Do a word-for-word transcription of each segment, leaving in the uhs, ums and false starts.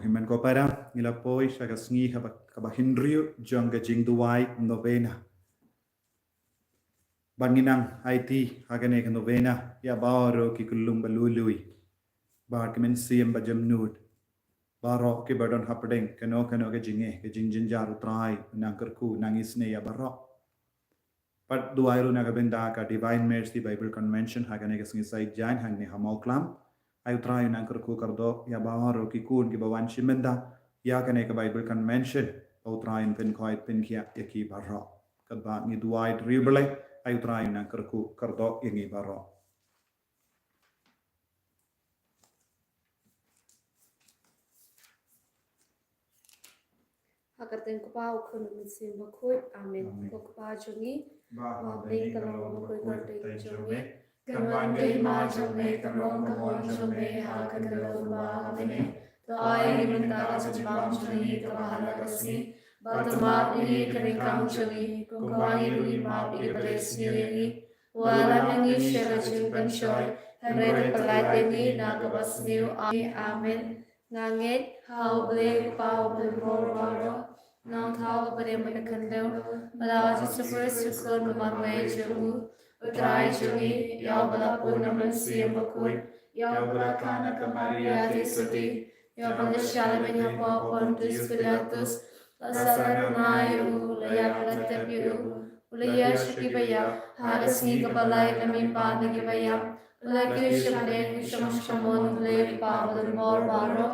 Amen. Ko para, ngi la poi sha ka sngi kaba, kaba hynriew jong ka jingduwai novena. Bad ngi nang aiti ha kane ka novena ïa baroh ki khyllung ba lui lui, bad ki mynsiem ba jemnud, baroh kiba don hapdeng kano kano ka jingeh, ka jingjynjar, U Trai u nang kyrkhu, nang isynei ïa baroh. Bad duwai ruh na ka bynta ka Divine Mercy Bible Convention ha kane ka sngi Saitjaiñ hangne ha Mawklam. Ai U Trai u nang kyrkhu kyrdoh ïa baroh ki khun kiba wan shim bynta ïa kane ka Bible Convention. Ai U Trai un pynkhoi pynkhiah ïa ki baroh. Katba ngi duwai ri Blei, ai U Trai u nang kyrkhu kyrdoh ïa ngi baroh. Ha ka kyrteng U Kpa, U Khun, U Mynsiem Bakhuid. Amen. Amen. Ko Kpa jong ngi, ba ha bneng, ka long bakhuid ka kyrteng jong me. Kan wan ka hima jong me, kan long ka mon jong me ha ka khyndew kumba ha bneng. To ai ngi mynta ka jingbam jong ngi kaba ha la ka sngi. Bad to map ïa ngi ki ryngkang jong ngi, kumba ngi ruh ngi map ïa kiba leh sniew ïa ngi. Wat lam ïa ngi sha ka jingpynshoi, hynrei to pynlait ïa ngi na kaba sniew. Amen. Nga ngeit ha U Blei U Kpa uba don bor baroh, nongthaw uba don ha ka khyndew, bad ha U Jisu Khrist U Khun ba marwei jong u, U Trai jong ngi, ïa uba la pun na U Mynsiem Bakhuid, ïa uba la kha na ka Maria Theisotti, ïa uba la shah lyngngoh hapoh Pontius Pilatus, la sahnarphna ïa u, la ïap, la tep ïa u, u la ïaid sha kiba ïap, ha ka sngi kaba lai u la mihpat na kiba ïap, u la kiew sha pdeng, u shong sha kamon U Blei U Kpa uba don bor baroh.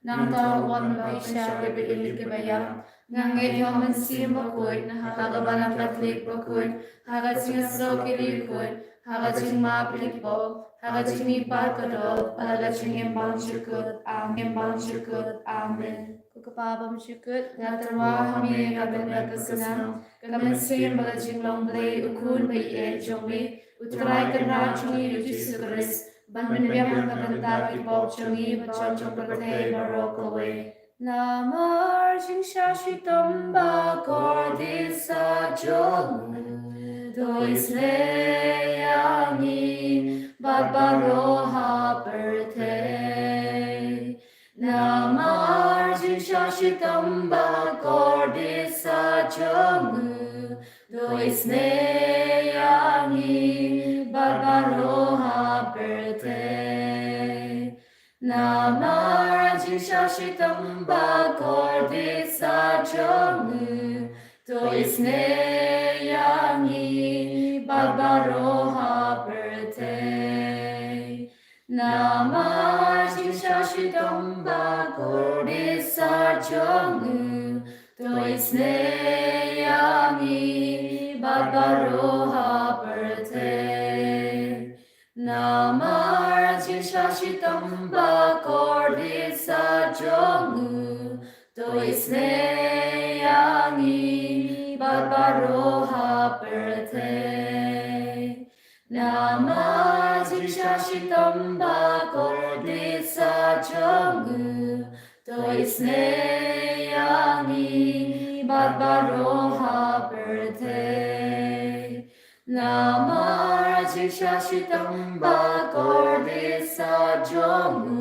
Nangta u wan ban bishar ïa kiba im kiba ïap. Nga ngeit ha U Mynsiem Bakhuid, ha ka Balang Katholik bakhuid, ha ka jingïasyllok ki riewkhuid, ha ka jingmap ïa ki pop, ha ka jingmihpat ka doh, ha ka jingim bymjukut. Amen. Bymjukut. Amen. Ko Kpa bymjukut, nga tyrwa ha me ka bynta ka snam, ka mynsiem bad ka jinglong Blei, U Khun ba ïeit jong me, U Trai Kynrad jong ngi U Jisu Khrist, ban pynbiang na ka bynta ki pop jong ngi bad jong ka pyrthei baroh kawei. Namar jingshah shitom ba kordit sah jong u, to isynei ïa ngi bad baroh ha pyrthei. Namar jingshah shitom ba kordit sah jong u, to isynei ïa ngi bad baroh ha pyrthei. Namar jingshah shitom ba kordit sah jong u, to isynei ïa ngi bad baroh ha pyrthei. Namar jingshah shitom ba kordit sah jong u, to isynei ïa ngi bad baroh ha pyrthei. Namar jingshah shitom ba kordit sah jong u, to isynei ïa ngi bad baroh ha pyrthei. Namar jingshah shitom ba kordit sah jong u, to isynei ïa ngi bad baroh ha pyrthei. Namar jingshah shitom ba kordit sah jong u,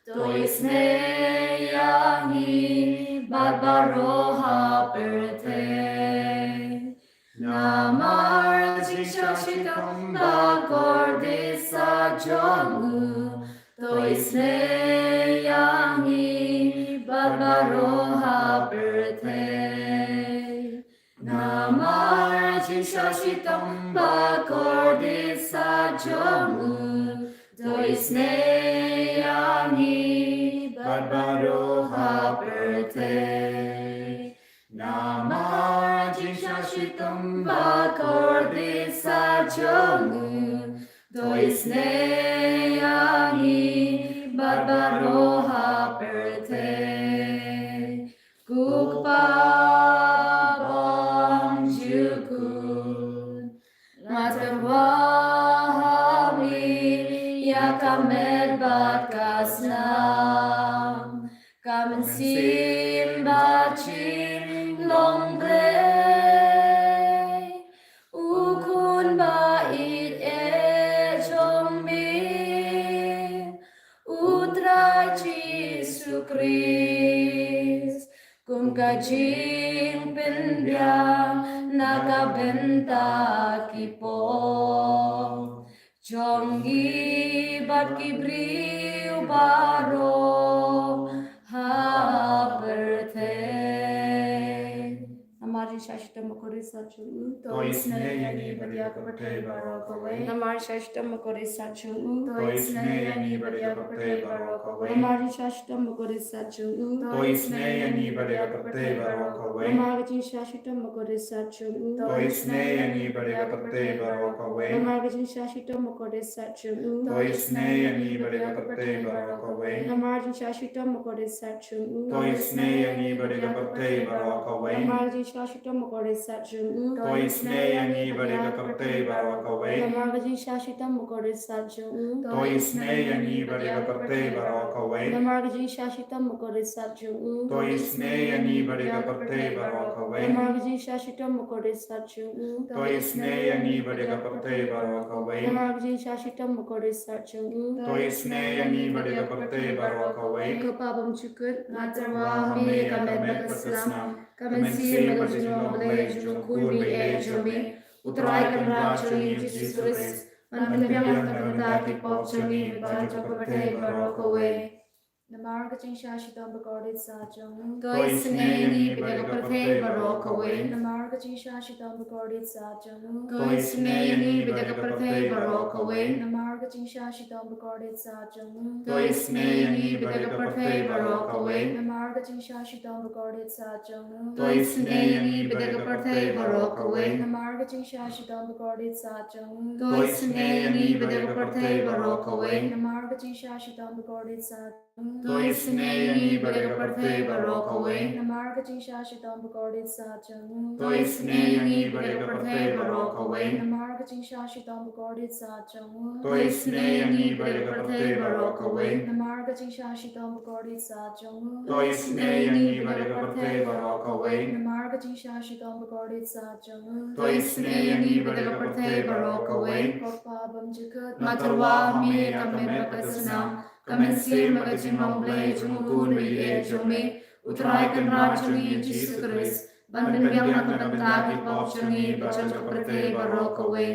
to isynei ïa ngi bad baroh ha pyrthei. Namar jingshah shitom ba kordit sah jong u, to isynei ïa ngi bad baroh ha pyrthei. Namar jingshah shitom ba kordit sah jong u, to isynei ïa ngi bad baroh ha pyrthei. Namar jingshah shitom ba kordit sah jong u, to isynei ïa ngi bad baroh ha pyrthei. Ko Kpa bymjukut, nga tyrwa ha me ïa ka met bad ka snam, ka mynsiem bad jinglong Blei, U Khun ba ïeit jong me, U Trai Jisu Khrist. jingpynbiang na ka bynta ki pop jong ngi bad ki briew baroh ha pyrthei. Namar jingshah shitom bakordit sat jong u, to isynei ïa ngi bad ïa ka pyrthei baroh kawei. Namar jingshah shitom bakordit sat jong u, to isynei ïa ngi bad ïa ka pyrthei baroh kawei. Namar jingshah shitom bakordit sat jong u, to isynei ïa ngi bad ïa ka pyrthei baroh kawei. Namar ka jingshah shitom bakordit sat jong u, to isynei ïa ngi bad ïa ka pyrthei baroh kawei. Namar ka jingshah shitom bakordit sat jong u, to isynei ïa ngi bad ïa ka pyrthei baroh kawei. Namar jingshah shitom bakordit sat jong u, to isynei ïa ngi bad ïa ka pyrthei baroh kawei. Namar jingshah shitom bakordit sat jong u, to isynei ïa ngi bad ïa ka pyrthei baroh kawei. Namar ka jingshah shitom bakordit sat jong u, to isynei ïa ngi bad ïa ka pyrthei baroh kawei. Namar ka jingshah shitom bakordit sat jong u, to isynei ïa ngi bad ïa ka pyrthei baroh kawei. Namar ka jingshah shitom bakordit sat jong u, to isynei ïa ngi bad ïa ka pyrthei baroh kawei. Namar ka jingshah shitom bakordit sat jong u, to isynei ïa ngi bad ïa ka pyrthei baroh kawei. Ko Pa bymjukut, nga tyrwa ha me ïa ka met bad ka snam, ka mynsiem bad ka jinglong Blei jong u Khun baieit jong me. U Trai Kynrad jong ngi Jisu Khrist, ban pynbiang na ka bynta ki pop jong ngi bad jong ka pyrthei baroh kawei. Namar ka jingshah shitom bakordit sat jong u, to isynei ïa ngi bad ïa ka pyrthei baroh kawei. Namar ka jingshah shitom bakordit sat jong u, to isynei ïa ngi bad ïa ka pyrthei baroh kawei. Namar ka jingshah shitom bakordit sat jong u, to isynei ïa ngi bad ïa ka pyrthei baroh kawei. Namar ka jingshah shitom bakordit sat jong u, to isynei ïa ngi bad ïa ka pyrthei baroh kawei. Namar ka jingshah shitom bakordit sat jong u, to isynei ïa ngi bad ïa ka pyrthei baroh kawei. Namar ka jingshah shitom bakordit sat To isynei ïa ngi bad ïa ka pyrthei baroh kawei. Namar ka jingshah shitom bakordit sat jong u. To isynei ïa ngi bad ïa ka pyrthei baroh kawei. Namar ka jingshah shitom bakordit sat jong u. To isynei ïa ngi bad ïa ka pyrthei baroh kawei. Namar ka jingshah shitom bakordit sat jong u. To isynei ïa ngi bad ïa ka pyrthei baroh kawei. Namar ka jingshah shitom bakordit sat jong u. To isynei ïa ngi bad ïa ka pyrthei baroh kawei. Ko Pa bymjukut, nga tyrwa ha me ïa ka met bad ka snam, ka mynsiem bad ka jinglong Blei jong u Khun baieit jong me, u Trai Kynrad jong ngi Jisu Khrist, ban pynbiang na ka bynta ki pop jong ngi bad jong ka pyrthei baroh kawei.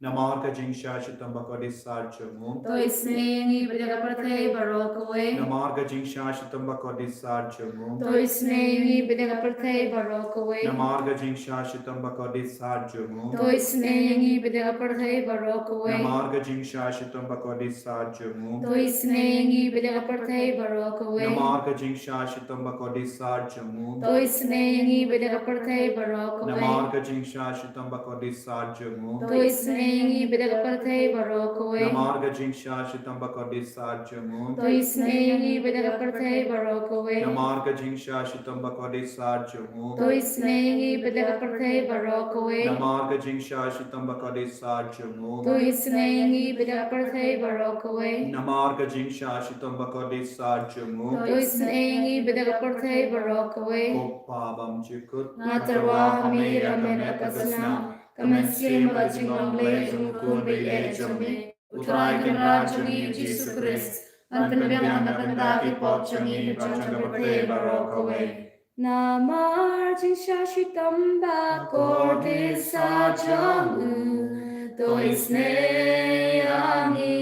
Namar ka jingshah shitom bakordit sat jong u. To isynei ïa ngi bad ïa ka pyrthei baroh kawei. Namar ka jingshah shitom bakordit sat jong u. To isynei ïa ngi bad ïa ka pyrthei baroh kawei. Namar ka jingshah shitom bakordit sat jong u. To isynei ïa ngi bad ïa ka pyrthei baroh kawei. Namar ka jingshah shitom bakordit sat jong u. To isynei ïa ngi bad ïa ka pyrthei baroh kawei. Namar ka jingshah shitom bakordit sat jong u. To isynei ïa ngi bad ïa ka pyrthei baroh kawei. Namar ka jingshah shitom bakordit sat jong u. To isynei ïa ngi bad ïa ka pyrthei baroh kawei. Namar ka jingshah shitom bakordit sat jong u. To isynei ïa ngi bad ïa ka pyrthei baroh kawei. Namar ka jingshah shitom bakordit sat jong u. To isynei ïa ngi bad ïa ka pyrthei baroh kawei. Namar ka jingshah shitom bakordit sat jong u. To isynei ïa ngi bad ïa ka pyrthei baroh kawei. Namar ka jingshah shitom bakordit sat jong u. To isynei ïa ngi bad ïa ka pyrthei baroh kawei. Ko Pa bymjukut, nga tyrwa ha me ïa ka met bad ka snam, ka mynsiem bad ka jinglong Blei jong u Khun baieit jong me, u Trai Kynrad jong ngi Jisu Khrist, ban pynbiang na ka bynta ki pop jong ngi bad jong ka pyrthei baroh kawei. Namar jingshah shitom bakordit sat jong u, to isynei ïa ngi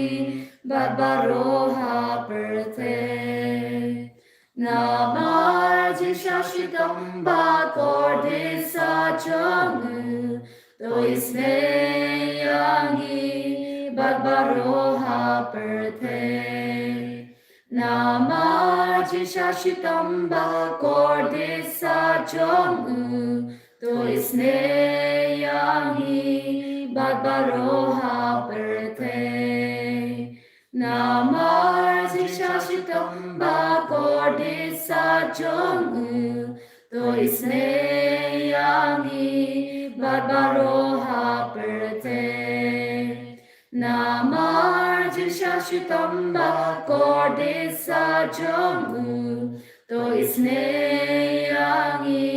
bad baroh ha pyrthei. Namar jingshah shitom bakordit sat jong u, to isynei ïa ngi bad baroh ha pyrthei. Namar jingshah shitom bakordit sat jong u, to isynei ïa ngi bad baroh ha pyrthei. Namar jingshah shitom bakordit sat jong u, to isynei ïa ngi bad baroh ha pyrthei. Namar jingshah shitom bakordit sat jong u, to isynei ïa ngi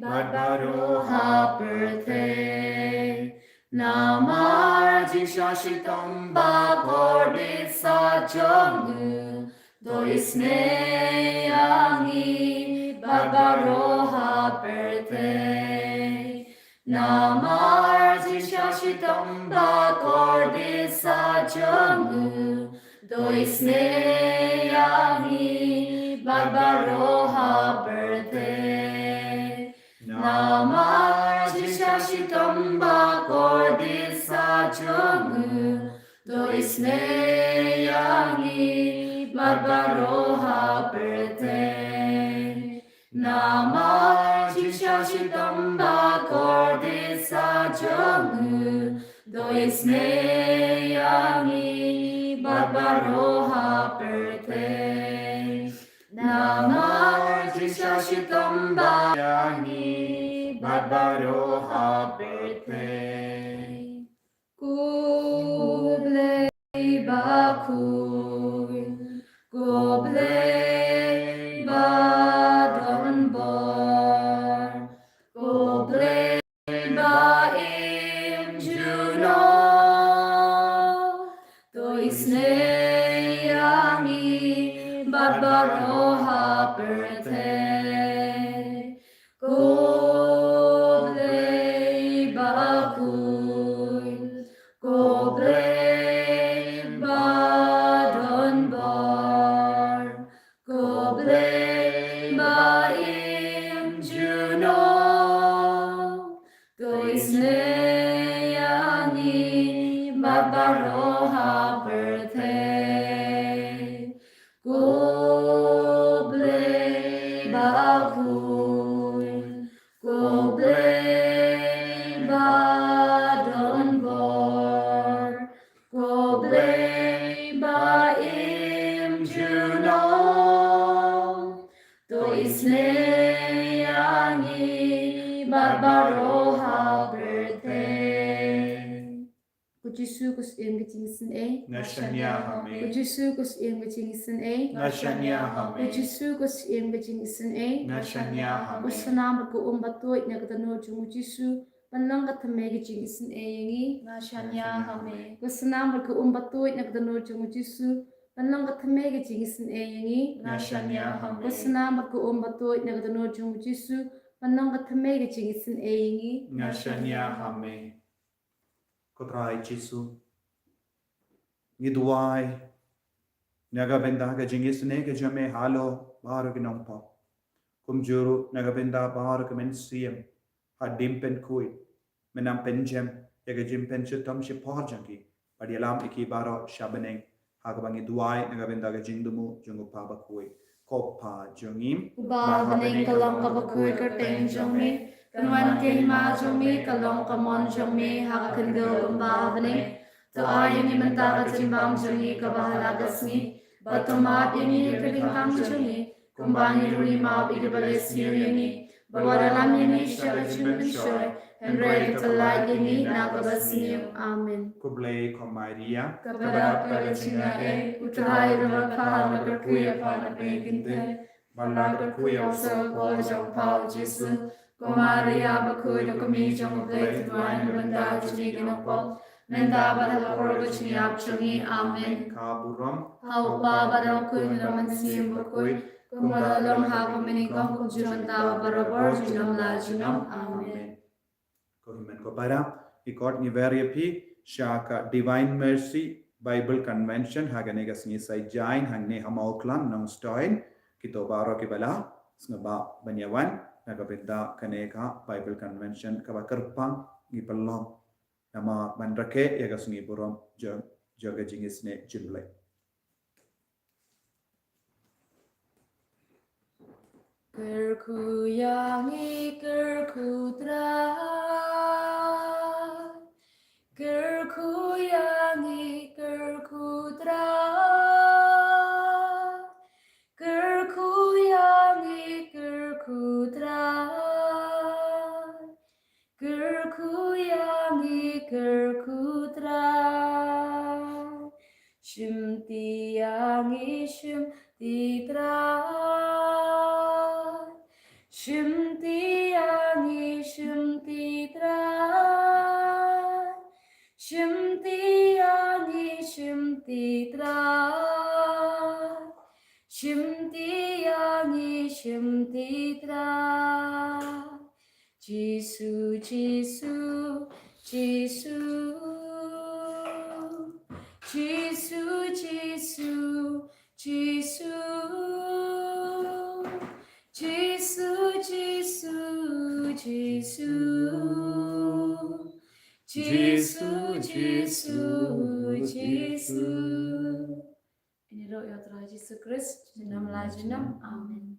bad baroh ha pyrthei. Namar jingshah shitom bakordit sat jong u, to isynei ïa ngi bad baroh ha pyrthei. Namar jingshisha shitom ba kordit sa jong u, to isynei ïa ngi bad baroh ha pyrthei. Namar jingshisha shitom ba kordit sa jong u, to isynei ïa ngi bad baroh ha pyrthei. Namar jingshisha shitom ba kordit sa jong u, to isynei ïa ngi bad baroh ha pyrthei. Namar jingshisha shitom ba ïa ngi bad baroh ha pyrthei. Ko Blei bakhuid, ko Blei ba don bor, ko Blei ba im junom, to isynei ïa ngi bad baroh ha pyrthei. Ko Blei bakhuid, ko Blei ba don bor, ko Blei ba im junom, to isynei ïa ngi bad baroh ha pyrthei. Ko Blei bakhuid, ko Blei ba don bor, ko Blei ba im junom, to isynei ïa ngi bad baroh ha pyrthei. Ko Jisu, ko Syiem ka jingisynei. Nga shaniah ha me. Ko Jisu, ko Syiem ka jingisynei. Nga shaniah ha me. Ko Jisu, ko Syiem ka jingisynei. Nga shaniah ha me. Ko snam bad ka um ba tuid na ka dohnud jong u Jisu, ban long ka thymmei ka jingisynei ïa ngi. Nga shaniah ha me. Ko snam bad ka um ba tuid na ka dohnud jong u Jisu, ban long ka thymmei ka jingisynei ïa ngi. Nga shaniah ha me. Ko snam bad ka um ba tuid na ka dohnud jong u Jisu, ban long ka thymmei ka jingisynei ïa ngi. Nga shaniah ha me. Ko Trai Jisu, ngi duwai na ka bynta ka jingisynei ka jong me halor baroh ki nongpop. Kumjuh ruh na ka bynta baroh ki mynsiem, hato men pynkhuid, men nang pynjem ïa ka jingpynshitom shipor jong ki, bad ïalam ïa ki baroh sha bneng, ha kaba ngi duwai na ka bynta ka jingthmu jong u Kpa bakhuid. Ko Kpa jong ngi uba ha bneng, ka long kaba khuid ka kyrteng jong me. Kan wan ka hima jong me, ka long ka mon jong me ha ka khyndew kumba ha bneng. To ai ïa ngi mynta ka jingbam jong ngi kaba ha la ka sngi. Bad to map ïa ngi ïa ka jingthmu jong ngi, kumba ngi ruh ngi map ïa kiba leh sniew ïa ngi. Bad wat ïalam ïa ngi sha ka jingpynshoi, hynrei to lait ïa ngi na kaba sniew. Amen. Khublei ko Maria, kaba dap ka jingaiei, u Trai u don bad pha, la kyrkhu ïa pha na pdeng ki kynthei, bad la kyrkhu ïa u saw ka por jong pha u Jisu. Ko Maria bakhuid, ko kmie jong u Blei, to duwai na ka bynta jong ngi ki nongpop, mynta bad ha la ka por ka jingïap jong ngi. Amen. Ka burom ha u Kpa bad ha u Khun bad ha u Mynsiem Bakhuid, kumba la long ha ka mynnyngkong, kumjuh mynta bad barabor, junom la junom. Amen. Ko hynmen ko para, i kot ngi wer ïa phi sha ka Divine Mercy Bible Convention ha kane ka sngi Saitjaiñ hangne ha Mawklang, Nongstoiñ. Kito baroh kiba la sngewbha ban ïa wan na ka bynta kane ka Bible Convention kaba kyrpang ngi pynlong namar ban rakhe ïa ka sngi burom jong, jong ka jingisynei jong U Blei. Kyrkhu ïa ngi, kyrkhu Trai. Kyrkhu ïa ngi, kyrkhu Trai. Kyrkhu ïa ngi, kyrkhu Trai. Kyrkhu ïa ngi, kyrkhu Trai. Shimti ïa ngi, shimti Trai. Shimti ïa ngi, shimti Trai. Shimti ïa ngi, shimti Trai. Shimti ïa ngi, shimti Jisu, Jisu, Jisu. Jisu, Jisu, Jisu. Jisu, Jisu, Jisu. Jisu, Jisu, Jisu. Ngin ïaroh ïa U Trai Jisu Khrist junom la junom. Amen.